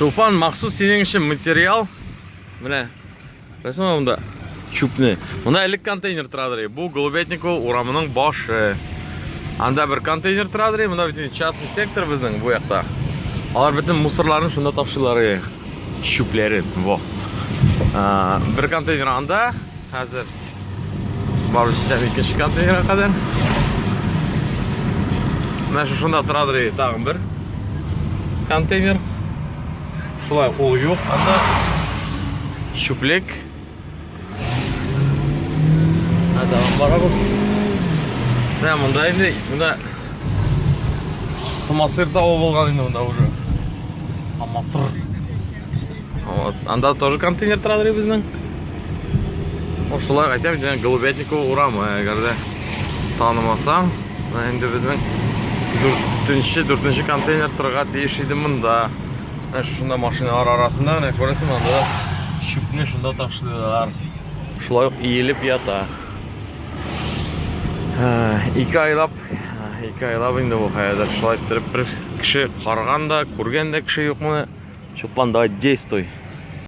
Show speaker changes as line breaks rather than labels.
Чулпан, махсус синең өчен материал. Менә, күрәсеңме монда чүпне. Монда элек контейнер торадыр. Бу Голубятникова урамының башы. Анда бер контейнер торадыр, монда бит инде частный сектор безнең бу якта. Алар бөтен мусорларын шунда ташлыйлар, чүпләрен. Во. Бер контейнер анда, хәзер барып җитәм икенче контейнерга кадәр. Менә шушында торадыр тагын бер контейнер. Шулай ул юк анда. Чүплек. Ә, дәвам барабыз. Менә монда инде, монда самосыр тавы булган инде монда уже. Самосыр. Вот. Анда тоже контейнер торадыр безнең. О, шулай әйтәм, инде Голубятникова урамы, әгәр дә танымасаң, менә инде безнең дүртенче, дүртенче контейнер торырга тиеш иде монда. Менә шушында машиналар арасында, менә күрәсең, анда да чүпне шунда ташлыйлар. Шулай ук иелеп ята. Ике айлап, ике айлап инде бу хәзер шулай иттереп бер кеше карган да, күргән дә кеше юк моны. Чулпан, давай действуй.